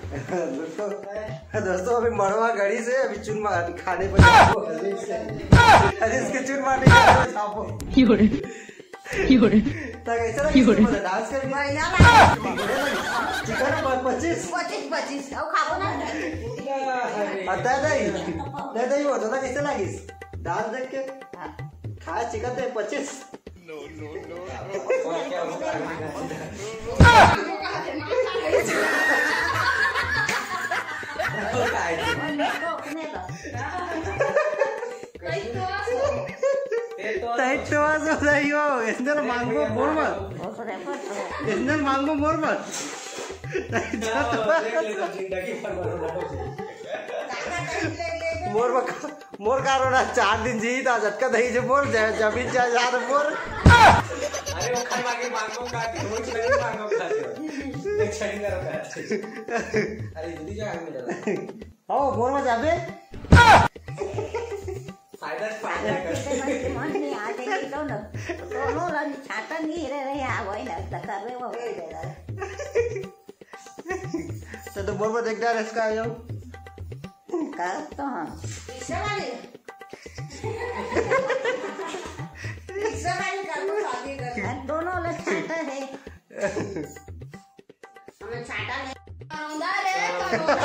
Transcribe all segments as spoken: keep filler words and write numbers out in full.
दोस्तों, दोस्तों, अभी मड़वा गड़ी से अभी चुन मार खाने पर जाबो। अरे, इसके चुन मारने के लिए जाबो। त कैसे लगिस? डांस कर बढ़िया लगिस। चिकन पर पच्चीस। पच्चीस, पच्चीस। अउ खाबो ना। आ, दे दई। दे दई वो, तो कैसे लगिस? डांस देख के। हाँ। खा चिकन दे पच्चीस। तई तो आसो रही हो, इसने मांगो मोर मत। इसने मांगो मोर मत। मोर मत। मोर का रोना, चार दिन जी, त जतका दही जे बोल, ज-, जमीन जायदाद बोल। अरे, ओखर मांगे मांगो का, रोज नहीं मांगो का, जो। नहीं, छड़ी ना रखा। अरे, जल्दी जा, आगे मिला। हो, मोर में जाबे। फायदा, फायदा कर। मन में आ जाएगी, दोनों, दोनों ला छाता नहीं रहे, रहे, हाँ, वही ना, तो कर रहे वो। तो, तो मोर में देख डाल इसका, आयो। कर तो हम। रिक्शा वाले? रिक्शा वाले का तो शादी कर। हम दोनों लोग छाता है। हमें छाता नहीं। करौंदा रे, करौंदा।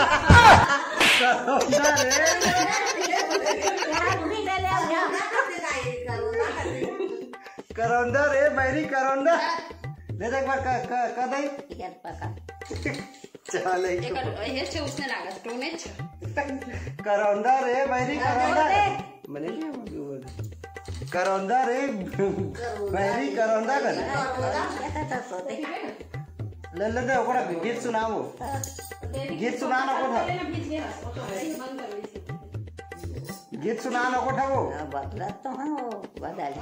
करौंदा रे। करौंदा रे, बैरी करौंदा। ले देख बार क-, क-, क दई। चले। एकर हेर छे उसने लागत, टोने छे। करौंदा रे, बैरी करौंदा। मने नहीं बोल। करौंदा रे, बैरी करौंदा कर। ले, ले दे, ओकरा गीत सुनाओ। गीत सुना ना, ओकरा। गीत सुना ना, ओकरा वो। हाँ, बदलत तो हाँ, वो बदल।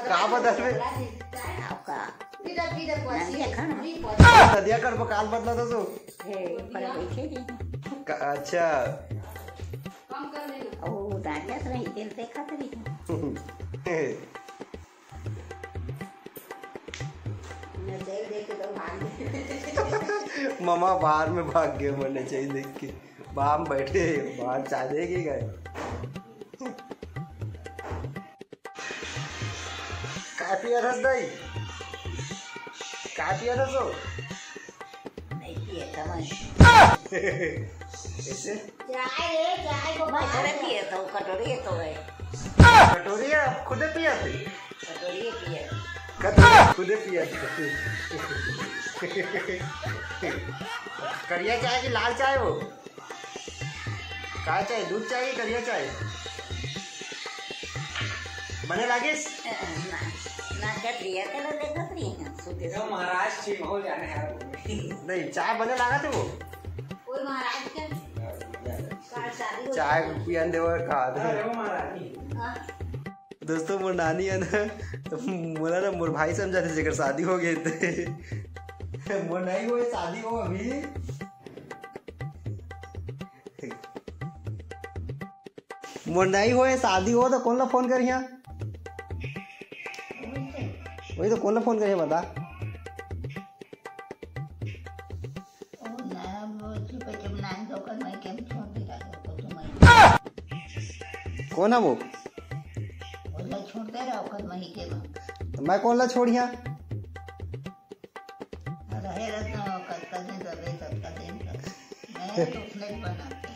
का बदलबे? आपका पीदा, पीदा नंगे खाना। नदिया कर बकाल बदला था तो। हे, पर बैठे जी। का-, अच्छा। वो डांटत रही, दिल देखत रही। ममा बाहर में भाग गए, मने चाहिए देख के। बाहर में बैठे, बाहर चाय देगी गए। काय पियत हस दई? काय पियत हस ओ? नहीं पिए था मैं। कैसे? चाय रे, चाय को मैं थोड़े पिए था, वो कटोरी है तो है। कटोरी है, आप खुदे पिया थे? कटोरी पिए। कटोरी खुदे पिया थे। करिया चाय कि लाल चाय वो? का चाय? दूध चाय कि करिया चाय? बने लागिस? ना, ना, क्या पिया के ना देखत रही हैं, सुते तो महाराज छी, बहुत जाने हैं। नहीं, चाय बने लागत है वो? कोई महाराज क्या? चाय पियन देवर का आदमी। अरे वो महाराज। हाँ। दोस्तों, मोर नानी है ना, तो मोला ना मोर भाई समझाथे, जेकर शादी हो गए थे। मोर नहीं हुए शादी हो अभी। मोर नहीं होए शादी हो तो कौन ला फोन करिया? वही तो कौन ला फोन करिया बता। कौन है वो? तो मैं कौन ला छोड़िया? रहे रहता हो, कतका दिन रहे, कतका दिन रहे। मैं तो उसने ही बनाते।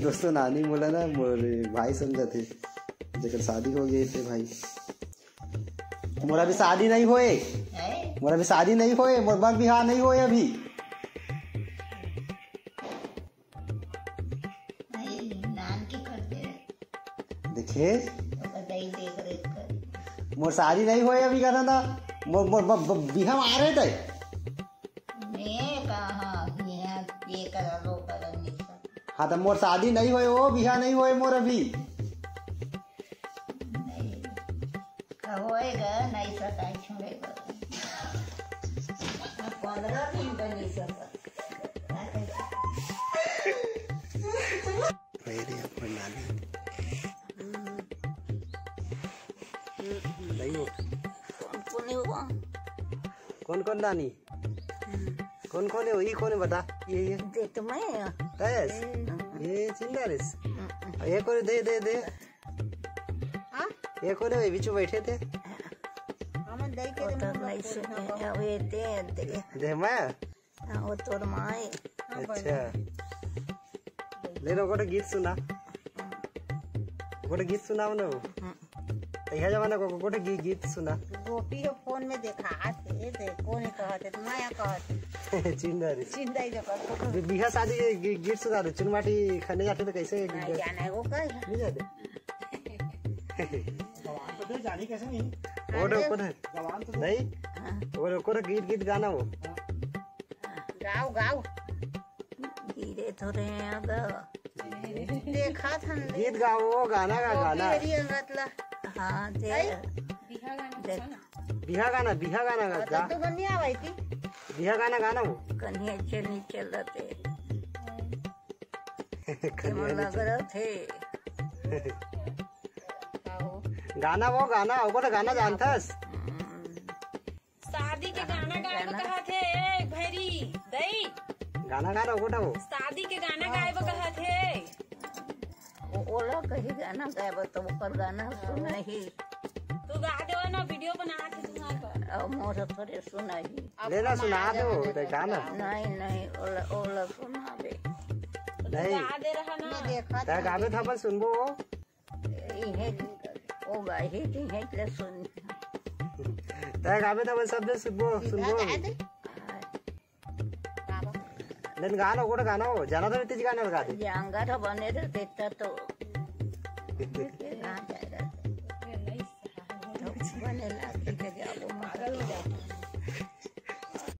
दोस्तों, नानी मोला ना मोर भाई समझाथे, जेकर शादी हो गए थे भाई। मोर अभी शादी नहीं होए। हैं? मोर अभी शादी नहीं होए, मोर बर बिहाव नहीं होए अभी। नहीं, नान के कर दे। देखे? ओकर दाई देख रेख कर। मोर शादी नहीं होए अभी, कहता था। मोर, मोर ब-, ब-, बिहाव आ रहे थे। मैं कहा, ये कर लो, कर नहीं कर। हाँ, तो मोर शादी नहीं होए, वो बिहाव नहीं होए मोर अभी। नहीं। होएगा, नहीं सताई छोड़ेगा। पंद्रह दिन का नहीं सता। नहीं हो। कौन कौन नानी? कौन कौन है? ये कौन है, बता। ये ये देख तो मैं। तैस। ये चिंता रिस। ये कौन है? दे दे दे। हाँ? ये कौन है? बीच में बैठे थे। हम दे के वो तो नहीं सुने। अब ये दे दे। दे मैं। हाँ, वो तोर माँ है। अच्छा। ले लो, गोटे गीत सुना। गोटे गीत सुनाओ ना। तैहा जमाना को गोटे गी-, गीत सुना। गोपी हो फोन में देखा थे, दे, कौन है कहत है, माया कहत है। चिंदा रे। चिंदा ही जब बि-, बिहा शादी के गी-, गीत सुना दे। चुनमाटी खने जाते तो कैसे गीत नहीं गाते? जाना है, वो कहे। नहीं जाते। जवान तो थे, जानी कैसे नहीं? वो तो अरे। ऊपर है। जवान तो थे। नहीं? हाँ। वो ऊपर गीत, गीत गाना वो। गाओ, गाओ। धीरे थोड़े हैं अब। देखा था गीत गाओ, वो गाना गा, वो गाना। मेरी अंगत ला। हाँ, दे। आई? बिहा गाना देख। सुना। बिहा गाना, बिहा गाना गा, हाँ, तो गा। तू बनिया भाई थी। बिहा गाना गाना वो। कन्हैया चली चलते। कन्हैया मन लग चली। रहा थे। गाना वो गाना, वो तो गाना जानथस। शादी के गाना गाए बर कहत हे, ए, भैरी, दई। गाना गा रहा गोटा वो। शादी के गाना गाए बर कहत हे। ओ-, ओला कही गाना गाए बर, तो ओकर गाना सुनाही। तू गा देवा ना, वीडियो बना के तुम्हार पर। अब मोर थोड़े सुनाही। अब ले ना, हम सुना आ दो, जावे तो गाना। नहीं, नहीं, ओला, ओला सुनावे। तो तू नहीं। गा दे रहा ना। मैं देखा तै था। गावे था, अपन सुनबो। इहे, ओ गाही, इहे ले सुन। तै गाबे त बस सब सुनबो, सीधा सुनबो। गा दे। लेकिन गाना, गोटे गाना हो, जाना तो तेज गाना लगा दे। जांगर बने रहते त तो। कहाँ जाए रहते? बने ला।